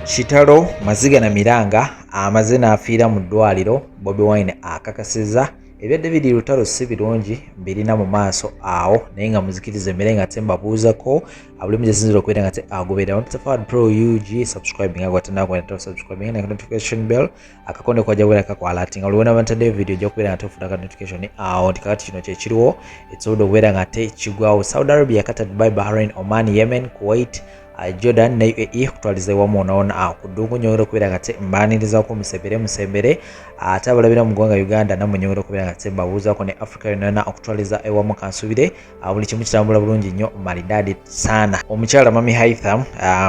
Kitalo, maziga na miranga, amaze n'afiira mu ddwaliro. Bobi Wine akakasizza ebya David Lutalo si birungi, mbirina mu maaso awo, naye nga muzikiriza emmere nga te mbabuuzako buli omu gyesinzira okubeera nga te agoberera Mapita Forward Pro UG. Subscribe nga gwatanagwena, subscribe nga notification bell akakonde kwajja kubeera kakwalatinga buli wena bantaddeyo video, ojja kubeera nga tofuna ka notification awo nti kakati kino kyekiriwo ekisobodde okubeera nga te kigwawo. Saudi Arabia, Qatar, Dubai, Bahrain, Oman, Yemen, Kuwait, Jordan ne UAE kutwaliza ewamu onaona awo ku ddungu. Nyongera okubeera nga te mbaanirizaako, musembere musembere. Ate abalabira mu ggwanga Uganda nammwe nyongera okubeera nga te mbabuuzaako, ne Africa yonna okutwaliza ewamu. Kansubire buli kimu kitambula bulungi nnyo malidaadi sana. Omukyala Mami Haitham,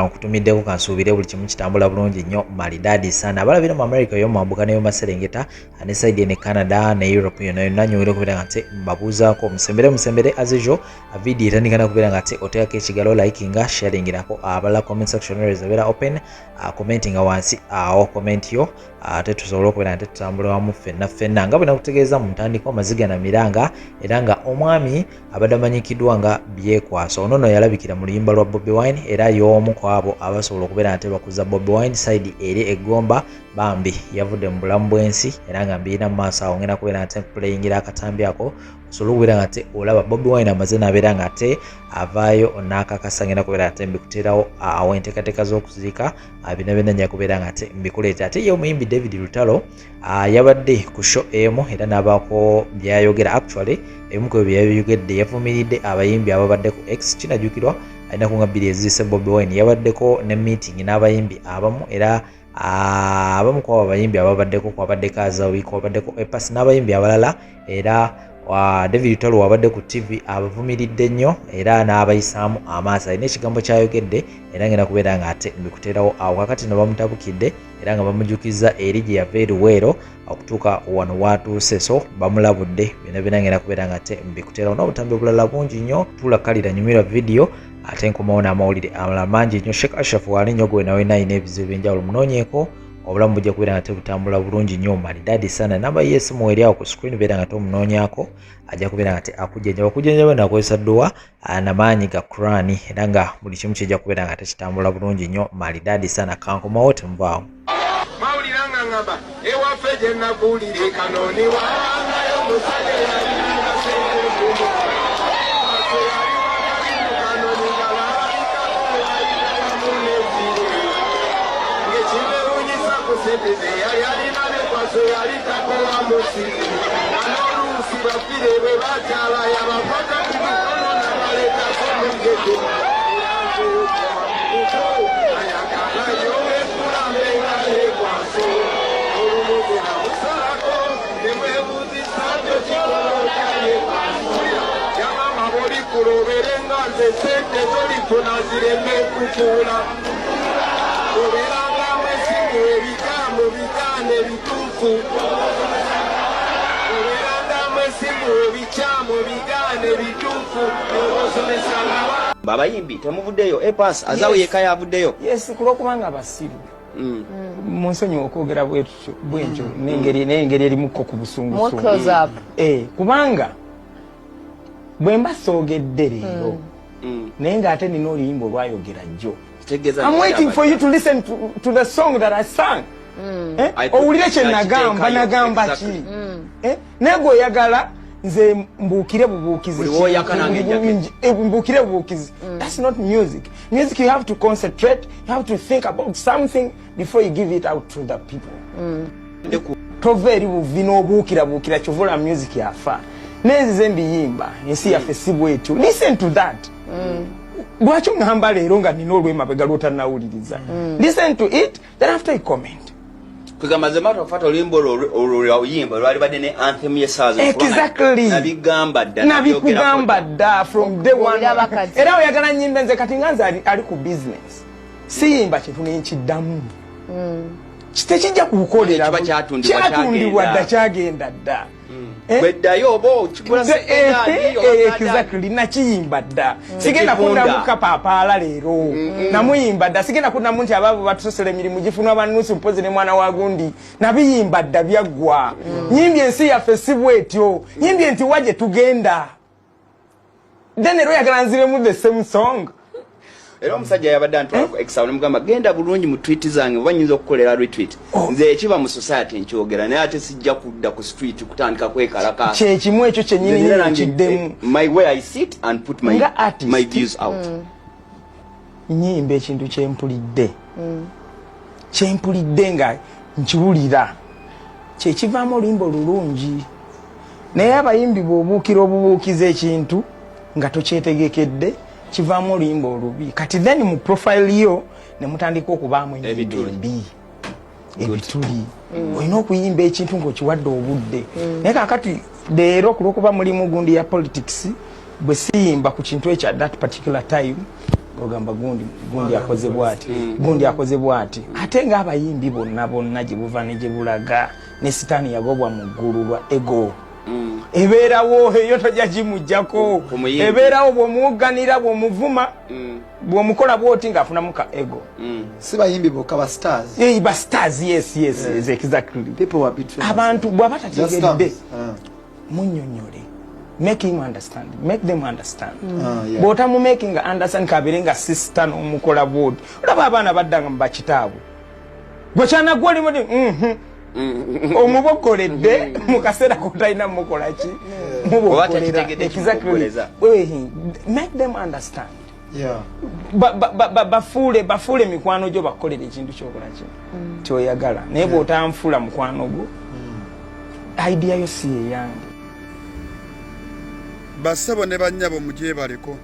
nkutumiddeko, kansuubire buli kimu kitambula bulungi nnyo malidaadi sana. Abalabira mu America yomambuka neyo maserengeta ne side ne Canada ne Europe yonna yonna, nyongera okubeera nga te mbabuuzaako, musembere musembere. As usual, video etandika nakubeera nga te oteekako ekigalo, likinga, sharingirako abalala. Comment section always ebeera open, commentinga wansi awo comment yo, ate tusobole okubeera nga tetutambula wamu ffenna ffenna. Nga bwe nakutegeeza mu ntandikwa, amaziga na miranga, era nga omwami abadde amanyikiddwa nga Byekwaso ono no yalabikira mu luyimba lwa Bobi Wine, era y'omu ku abo abasobola okubeera nga tebakuza Bobi Wine side eri egomba. Bambi yavudde mu bulamu bw'ensi, era nga mbirina mu maaso awo, ngenda kubeera nga teplayingira akatambi ako osobola okubeera nga te olaba Bobi Wine amaze n'abeera nga te avaayo n'akakasa. Ngenda kubeera nga te mbikuteerawo awo enteekateeka z'okuziika, bina byonna nja kubeera nga te mbikuleeta. Ate ye omuyimbi David Lutalo yabadde ku show emu era n'abaako byayogera. Actually, ebimu ku ebyo byayogedde, yavumiridde abayimbi ababadde ku X. Kinajjukirwa alinaku nga 2 eziyise, Bobi Wine yabaddeko ne meeting n'abayimbi abamu, era abamu ku abo abayimbi ababaddeko kwabaddeko Azawi, kwabaddeko Epas n'abayimbi abalala. Era David Lutalo wabadde ku TV abavumiridde nnyo era n'abayisaamu amaaso. Alina ekigambo kyayogedde era ngenda kubeera nga ate mbikuteerawo awo. Kakati no bamutabukidde era nga bamujukiza eri gye yava eruweero okutuuka wano watuuse, so bamulabudde. Byonna byonna ngenda kubeera nga ate mbikuteerawo n'obutambi obulala bungi nnyo. Tuula kalira, nyumirwa vidiyo, ate nkomawo n'amawulire amalala mangi nnyo. Sheikh Ashraf waali nnyo, gwe nawe nayina ebizibu ebyenjawulo, munoonyeeko, obulamu bujja kubeera nga tebutambula bulungi nnyo malidaadi sana. Namba ye esimu eri awo ku screen, beera nga tomunoonyaako, ajja kubeera nga te akujjanjaba, okujjanjaba nakozesa dduwa namaanyi ga Kurani, era nga buli kimu kijja kubeera nga tekitambula bulungi nnyo malidaadi sana. Kankomawo, temuvaawo. Mawulira nga ngamba ewaffe gye nakuulira ekanoni, wabangayo omusajja yalinanga senkumu kanoni nga balabikako wayita wamu nezire ng'ekinewunyisa ku sente ze yali alina Byekwaso yali takowa musiri, nga n'oluusi bafire bwe bakyala yabakwata ku mikono n'abaletako mu ghetto. Ayagalayo ekulambe nga Byekwaso, olumuze namusalako nemwebuuzisa kyo kikolo kya Byekwaso. Yagamba bolikulobere nga nze sente tolifuna zireme kukuula, obeerangamu esimu ebigambo bigaana ebituufu, obeerangamu esimu ebikyamu bigaana ebituufu, osomesanga. Abayimbi temuvuddeyo. Epas, Azawi yekka yavuddeyo. Yes, kulwokubanga abasiru munsonyiwa okwogera bwetutyo bwentyo n'engeri erimukko ku More busungusungu. Close up. Kubanga bwe mba soogedde leero, naye ng'ate nina oluyimba olwayogera jjo, Kitegeeza I'm waiting for you to listen to the song that I sang. Eh? Owulire kye nagamba. Nakiteekayo, Nagamba ki? Eh? Naye gwe oyagala nze mbuukire bubuukizi. Buli w'oyakana ng'enjake. Mbuukire bubuukizi. That's not music. Music, you have to concentrate, you have to think about something before you give it out to the people. Tova eri buvi n'obuukira buukira, kyovula music yafa. Nenzize mbiyimba ensi yaffe si bwetyo. Listen to that. Lwaki oŋŋamba leero nga nina olw'emabega lw'otannawuliriza? Listen to it, then after you comment. Kugamba ze matter of fact, oluyimba olwo lwawuyimba lwali badde ne anthem y'essaawa zino. Exactly. Nabigamba dda. Nabikugamba dda from day one. Olaba kati. Era oyagala nyimbe nze kati nga nze ali ku business, siyimba kintu nenkiddamu, tekijja kukukolera. Kiba kyatundibwa, Kyatundibwa kyagenda. dda, kyagenda dda. Eh? Bweddayo oba okigula Exactly, nakiyimba dda, sigenda Tekivunda. kuddamu kapaapaala leero. Namuyimba dda, sigenda kuddamu nti abaabo batusosola emirimu gifunwa banusu mpozi ne mwana wa gundi. Nabiyimba dda, byaggwa. Nyimbye ensi yaffe si bwetyo, nyimbye nti wa gye tugenda. Then era oyagala nziremu the same song? Era omusajja yabadde antwala ku exam, nemugamba, "Genda bulungi mu tweet zange, oba nyinza okukolera retweet." Oh. Nze ekiba mu society nkyogera, naye ate sijja kudda ku street kutandika kwekalaka. Kyekimu ekyo kyenyini. Nze nina nange, Kiddemu. My way I sit and put my, Nga artist. my views out. Nyimba ekintu kyempulidde, kyempulidde nga nkiwulira, kyekivaamu oluyimba olulungi. Naye abayimbi bw'obuukira obubuukiza ekintu nga tokyetegekedde, kivaamu oluyimba olubi. Kati then mu profile yo ne mutandika okubaamu enyimba Ebituli. embi, ebituli. Olina okuyimba ekintu ng'okiwadde obudde. Naye kakati leero, ku lwokuba mulimu gundi ya politics, bwe siyimba ku kintu ekyo at that particular time, ogamba gundi, gundi akoze bwati, gundi akoze bwati. Ate ng'abayimbi bonna bonna gye buva ne gye bulaga, ne Sitaani yagobwa mu ggulu lwa ego. Ebeerawo eyo, tojja gimugjako. Ku muyimbi. Ebeerawo, bw'omuwugganira, bw'omuvuma, bw'omukola bwoti, ng'afunamu ka ego. Si bayimbi bokka, ba stars. Eh, ba stars, yes, exactly. People were betrayed. Abantu bw'aba Just tategedde, stars. Ah. munyonyole, make him understand, make them understand. Ah, yeah. Bw'otamumakinga understand, kabeere nga sister n'omukola bwoti, olaba abaana baddanga mu bakitaabwe. Gwe kyanagwa olimu omubogoledde mu kaseera kotalina mukola ki. Oba takitegedde kimubogoleza. Make them understand. Bafuule mikwano gyo, bakukolera ekintu kyokola ki kyoyagala. Naye bw'otanfuula mukwano gwo, idea yo si yeyange. Bassebo ne bannyabo, mugyebaleko.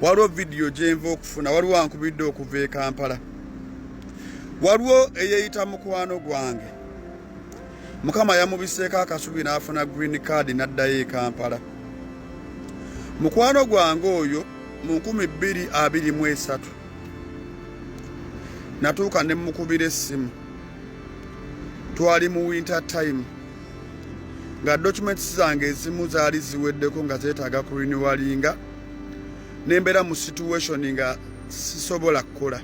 Waliwo vidiyo gyenva okufuna, waliwo ankubidde okuva e Kampala. Waliwo eyeeyita mukwano gwange, Mukama yamubiseeko akasubi n'afuna green card n'addayo e Kampala. Mukwano gwange oyo, mu 2023 natuuka ne mukubira essimu. Twali mu winter time, nga documents zange ezimu zaali ziweddeko nga zeetaaga kurenewinga, nembeera mu situation nga sisobola kukola.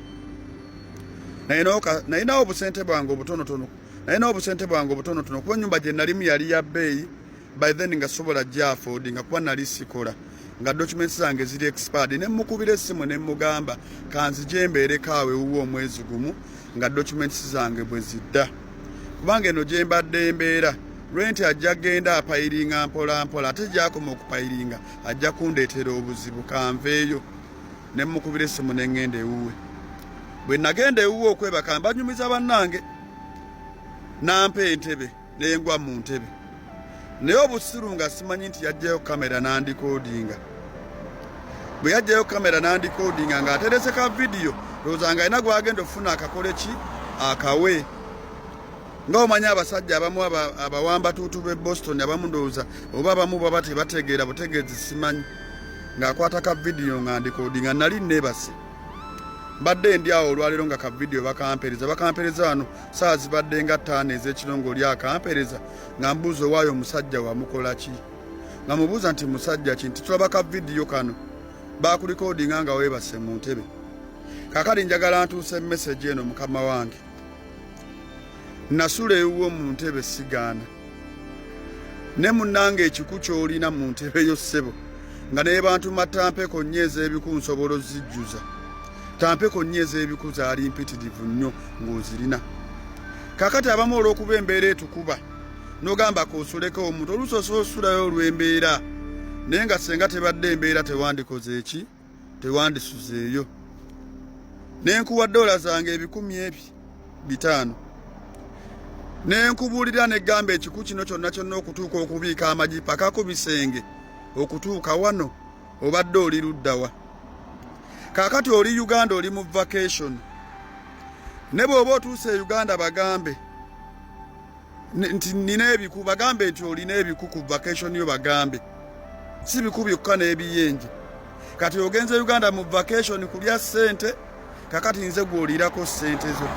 Nalinawo obusente bwange obutonotono, nalinawo obusente bwange obutonotono, kuba ennyumba gye nalimu yali ya bbeeyi by then, nga sobola gyaffordinga kuba nali sikola, nga documents zange ziri expired. Ne mukubira essimu ne mugamba, "Kanzije mbeereko awo ewuwo omwezi gumu nga documents zange bwe zidda, kubanga eno gye mbadde embeera rent ajja genda apilinga mpola mpola, ate gyakoma okupilinga ajja kundeetera obuzibu, kanveeyo." Ne mukubira essimu ne ŋŋenda ewuwe. Bwe nagenda ewuwe okwebaka, mbanyumiza bannange, nampa entebe nengwa mu ntebe. Naye obusiru nga simanyi nti yajjayo kamera n'anrecordinga. Bwe yajjayo kamera n'anrecordinga ng'aterese ka vidiyo, ndowooza nga alina gwagenda okufuna akakole ki akawe. Nga omanyi abasajja abamu abawambatuutu b'e Boston, abamu ndowooza oba abamu baba tebategeera butegeezi, simanyi, ng'akwata ka vidiyo nga ndecordinga. Nali neebase, mbadde ndi awo olwaleero nga ka vidiyo bakampereza, bakampereza wano saa zibadde nga 5 ez'ekiro, ng'oli akampereza nga mbuuza, "Owaayo omusajja wamukola ki?" Nga mubuuza nti, "Musajja ki?" Nti, "Tulaba ka vidiyo kano bakurecordinga nga weebase mu ntebe." Kakati njagala ntuuse message eno. Mukama wange, nasula ewuwo mu ntebe, sigaana. Ne munnange, ekiku ky'olina mu ntebe yo, ssebo, nga ne bantuma tampeko nnyo ez'ebiku, nsobola ozijjuza. Tampeko nnyo ez'ebiku zaali mpitirivu nnyo ng'ozirina. Kakati abamu olw'okuba embeera etukuba, n'ogamba koosuleko omuntu, oluusi osobola osulayo olw'embeera, naye nga senga tebadde embeera, tewandikoze eki, tewandisuzeeyo. Nenkuwa dola zange 500,000, nenkubuulira negamba ekiku kino kyonna kyonna okutuuka okubiika amagi paka ku bisenge okutuuka wano, obadde oli luddawa? Kaakati oli Uganda, oli mu vacation. Ne bw'oba otuuse e Uganda, bagambe nti nina ebiku, bagambe nti olina ebiku ku vacation yo, bagambe si biku byokka n'ebiyenje. Kati ogenze Uganda mu vacation kulya ssente, kakati nze gw'olirako ssente zo.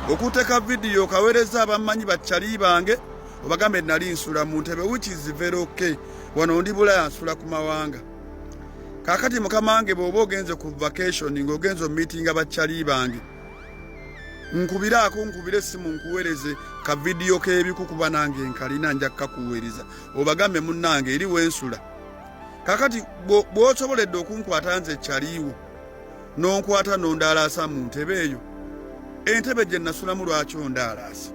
Okuteeka vidiyo okaweereza abammanyi bakyali bange, obagambe nali nsula mu ntebe, which is very okay. Wano ndi Bulaya, nsula ku mawanga. Kakati mukama wange, bw'oba ogenze ku vacation ng'ogenze omeetinga bakyali bange, nkubiraako, nkubire essimu, nkuweereze ka vidiyo k'ebiku, kuba nange nkalina, nja kukakuweereza, obagambe munnange eri wensula. Kakati bw'osoboledde okunkwata nze kyaliiwo. N'onkwata n'ondaalaasa mu ntebe eyo, entebe gye nasulamu. Lwaki ondaalaasa?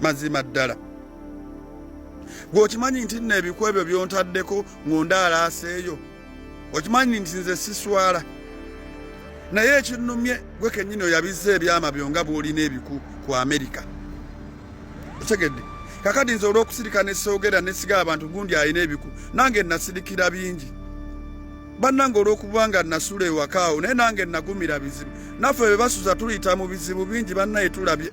Mazima ddala gweokimanyi nti nno ebiku ebyo byontaddeko ng'ondaalaasa eyo, okimanyi nti nze siswala. Naye ekinnumye, gwe kennyini oyabizza ebyama byo nga bw'olina ebiku ku Amerika. Otegedde? Kakati nze olw'okusirika nesoogera nesiga abantu gundi alina ebiku, nange nasirikira bingi bannange olw'okuba nga nasula ewaka awo, naye nange nagumira bizibu. Naffe bwe basuza tuliyita mu bizibu bingi bannaye. Tulabye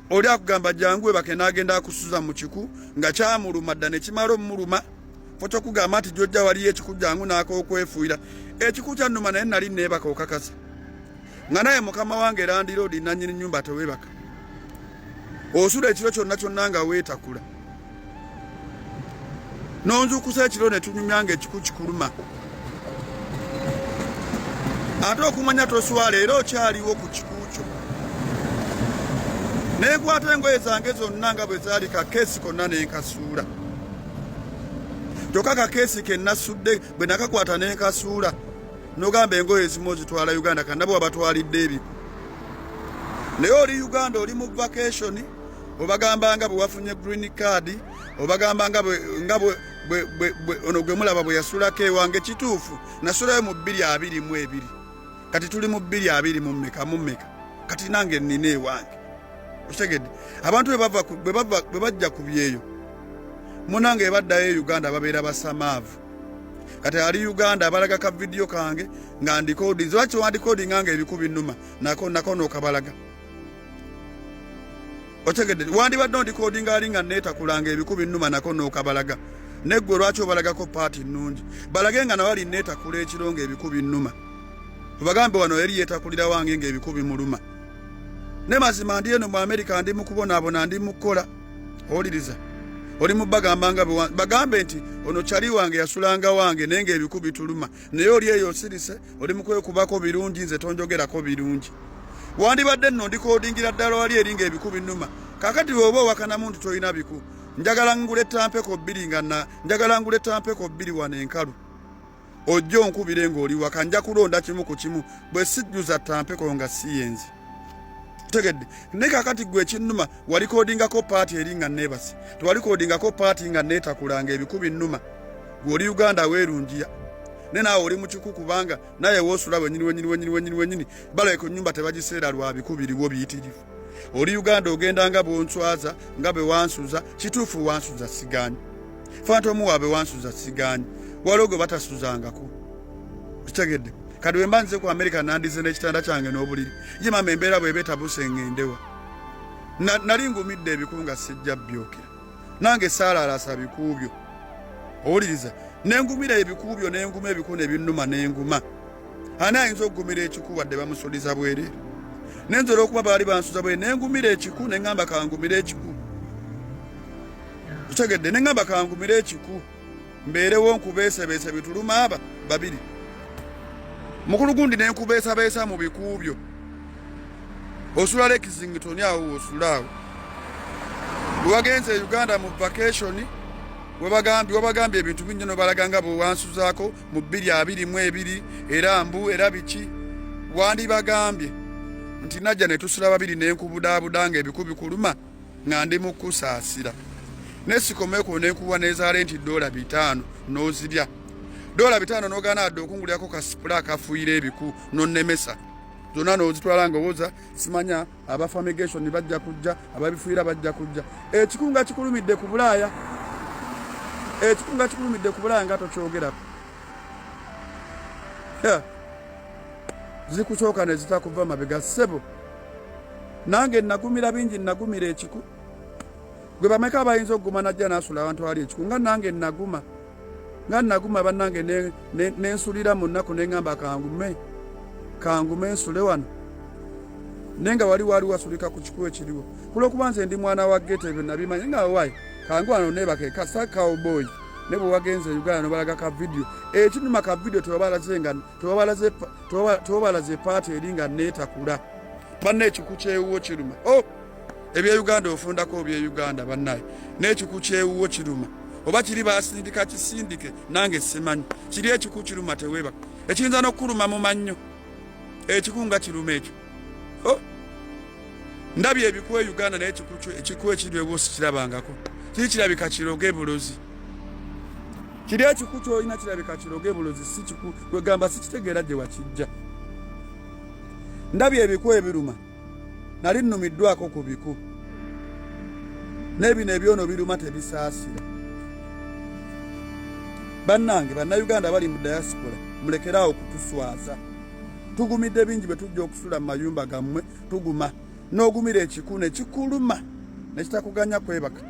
oli akugamba jangu webake, n'agenda akusuza mu kiku nga kyamuluma dda ne kimala omuluma fo kyokugamba nti jojja waliyo ekiku, jangu n'akokwefuuyira. Ekiku kyannuma, naye nali neebaka. Okakasa nga naye mukama wange landiroodi nanyini nyumba tewebaka, osula ekiro kyonna kyonna nga weetakula, nonzukusa ekiro ne tunyumya nga ekiku kikuluma. Ate okumanya toswala, era okyaliwo ku kiku kyo. Nekwata engoye zange zonna nga bwe zaali, kakeesi konna nenkasuula. Kyokka kakeesi ke nasudde bwe nakakwata nenkasuula, nogamba engoye ezimu ozitwala Uganda, kanabo wabatwalidde ebiku. Naye oli Uganda, oli mu vacation, obagamba nga bwe wafunye green card, obagamba nga ono gwe mulaba bwe yasulako ewange. Kituufu, nasulayo mu 2022, kati tuli mu 20 mu mmeka mu mmeka. Kati nange nnina ewange. Okitegedde? Abantu bwe bajja ku byeyo munange, baddayo e Uganda babeera basamaavu. Kati ali Uganda abalaga ka vidiyo kange nga ndikodi. Lwaki wandikodinga nga ebiku binuma? Nako nako nokabalaga. Otegedde? Wandibadde ondikodinga ali nga neetakulanga ebiku binnuma, nako n'okabalaga. Neggwe lwaki obalagako part nnungi? Balage nga nawali neetakula ekiro nga ebiku binnuma. Obagambe wano eri yeetakulira wange nga ebiku bimuluma. Ne mazima ndi eno mu Amerika, ndi mu kubonaabona, ndi mu kukola. Owuliriza, oli mu bagamba nga bagambe nti ono kyali wange yasulanga wange, naye nga ebiku bituluma. Naye oli eyo osirise, oli mu kwekubako birungi, nze tonjogerako birungi. Wandibadde nno ndikodingira ddala wali eri nga ebiku binuma. Kakati bw'oba owakanamu nti tolina biku, njagala ngula etampeko bbiri nga na njagala ngula etampeko bbiri wano enkalu, ojje onkubire ng'oli waka. Nja kulonda kimu ku kimu bwe sijjuza tampeko nga siyenzi. Tegedde? Naye kakati gwe ekinnuma, walikodingako part eri nga neebase, tewalikodingako part nga neetakulanga ebiku binnuma. Gwe oli Uganda weerungiya, ne naawe oli mu kiku, kubanga naye woosula wenyini wenyini wenyini wenyini wenyini balabika ennyumba tebagiseera lwa biku biriwo biyitirivu. Oli Uganda ogenda nga bwonswaza nga bwe wansuza. Kituufu, wansuza, sigaanyi. Fantomu waabwe wansuza, sigaanyi. Waliwo gwe batasuzangako. Kitegedde? Kati bwe mba nze ku Amerika, nandize n'ekitanda kyange n'obuliri. Ye maama, embeera bweba etabuse ŋŋendewa? Nali ngumidde ebiku nga sijja byokera. Nange saalaalasa bikuubyo. Owuliriza? Nengumira ebikuubyo, nenguma ebiku ne binnuma, nenguma. Ani ayinza okugumira ekiku wadde bamusuliza bwereere? Nenze olwokuba baali bansuza bwereere, nengumira ekiku, neŋŋamba kangumire ekiku. Otegedde? Neŋŋamba kangumire ekiku, mbeerewo nkubeesebeese bituluma aba babiri mukulu gundi, nenkubeesabeesa mu bikuubyo. Osula Lexington awo, osula awo. Bwe wagenze e Uganda mu vacation, webagambye wabagambye ebintu bingi, nobalaga nga bwe wansuzaako mu 2022, era mbu era biki. Wandibagambye nti najja ne tusula babiri, nenkubudaabuda nga ebiku bikuluma nga ndi mu kusaasira, nesikomeko nenkuwa nezaale nti $5 n'ozirya, $5 n'ogaana adde okungulirako kasipula akafuuyira ebiku, n'onnemesa zonna n'ozitwala nga owoza simanya aba fumigation bajja kujja, ababifuuyira bajja kujja. Ekikunga kikulumidde ku Bulaaya, ekikunga kikulumidde ku Bulaaya nga tokyogerako. Zikusooka ne zitakuva mabega. Ssebo, nange nagumira bingi, nagumira ekiku. Gwe bameka abayinza okuguma najja nasula awantu awali ekiku nga nange naguma? Nga naguma bannange, nensulira mu nnaku, neŋŋamba kangume, kangume nsule wano, naye nga wali wali wasulika ku kiku ekiriwo. Kulwokuba nze ndi mwana wa ghetto, ebyo nabimanye nga wayi kangu wano nebake kasa cowboy. Ne bwe wagenze e Uganda nobalaga ka vidiyo ekinuma, ka vidiyo tewabalaze nga tewabalaze part eri nga neetakula. Banna, ekiku kyewuwo kiruma. Oh, ebye Uganda ofundako obye Uganda bannaye, n'ekiku kyewuwo kiruma. Oba kiri basindika kisindike, nange simanyi. Kiri ekiku kiruma, teweebaka, ekiyinza n'okukuluma mu mannyo. Ekiku nga kiruma ekyo. Oh! Ndabye ebiku e Uganda naye ekiku ekiri ewo sikirabangako. Kiri kirabika kiroge bulozi. Kiri ekiku ky'olina kirabika kiroge bulozi, si kiku kwegamba sikitegeera gye wakijja. Ndabye ebiku ebiruma, nali nnumiddwako ku biku, n'ebino ebyono biruma tebisaasira. Bannange Bannayuganda bali mu diaspora, mulekeraawo kutuswaza. Tugumidde bingi bwe tujja okusula mu mayumba gammwe, tuguma n'ogumira ekiku ne kikuluma ne kitakuganya kwebaka,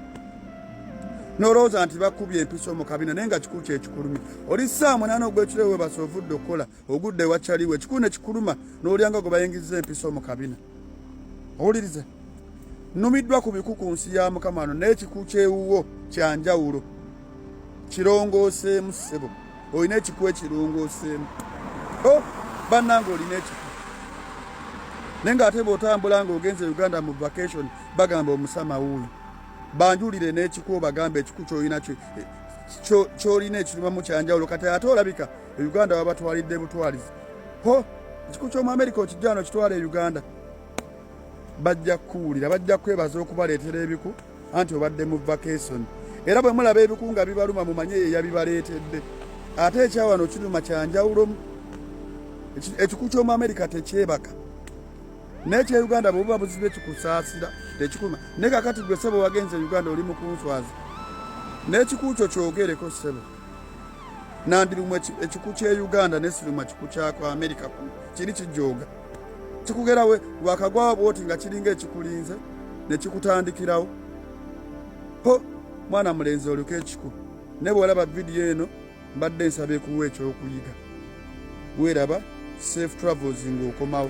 n'olowooza nti bakubye empiso mu kabina, naye nga kiku kyekikulumye. Oli ssaawa 8 ogw'ekiro webasa ovudde okukola, ogudde ewakyaliwo, ekiku ne kikuluma n'olyanga gwe bayingizza empiso mu kabina. Owuliriza, nnumiddwa ku biku ku nsi ya Mukama wano, naye ekiku kyewuwo kya njawulo, kirongooseemu ssebo. Olina ekiku ekirongooseemu. O bannange, olina ekiku, naye ng'ate bw'otambula ng'ogenze Uganda mu vacation, bagamba omusama wuuyo. Banjulire n'ekiku, obagambe ekiku kyolina kyolina ekirumamu kyanjawulo. Kati ate olabika e Uganda babatwalidde butwalizi. Ho, ekiku ky'omu Amerika okijja wano kitwala e Uganda, bajja kukuwulira, bajja kwebaza okubaleetera ebiku, anti obadde mu vacation. Era bwe mulaba ebiku nga bibaluma, mumanye ye yabibaleetedde. Ate ekyawano kiruma kyanjawulomu. Ekiku ky'omu Amerika tekyebaka, naye ekya Uganda bwe buba buzibye kikusaasira, tekikuluma. Naye kakati gwe ssebo wagenze e Uganda, oli mu kunswaza n'ekiku kyo. Kyogereko ssebo. Nandirumwa ekiku ky'e Uganda nesiruma kiku kyako Amerika kuno. Kiri kijooga kikugerawe wakagwawo bwoti nga kiringa ekikulinze nekikutandikirawo. Ho, mwana mulenzi, oliko ekiku. Ne bwolaba vidiyo eno, mbadde nsaba ekuwa ekyokuyiga. Weeraba, safe travels ng'okomawo.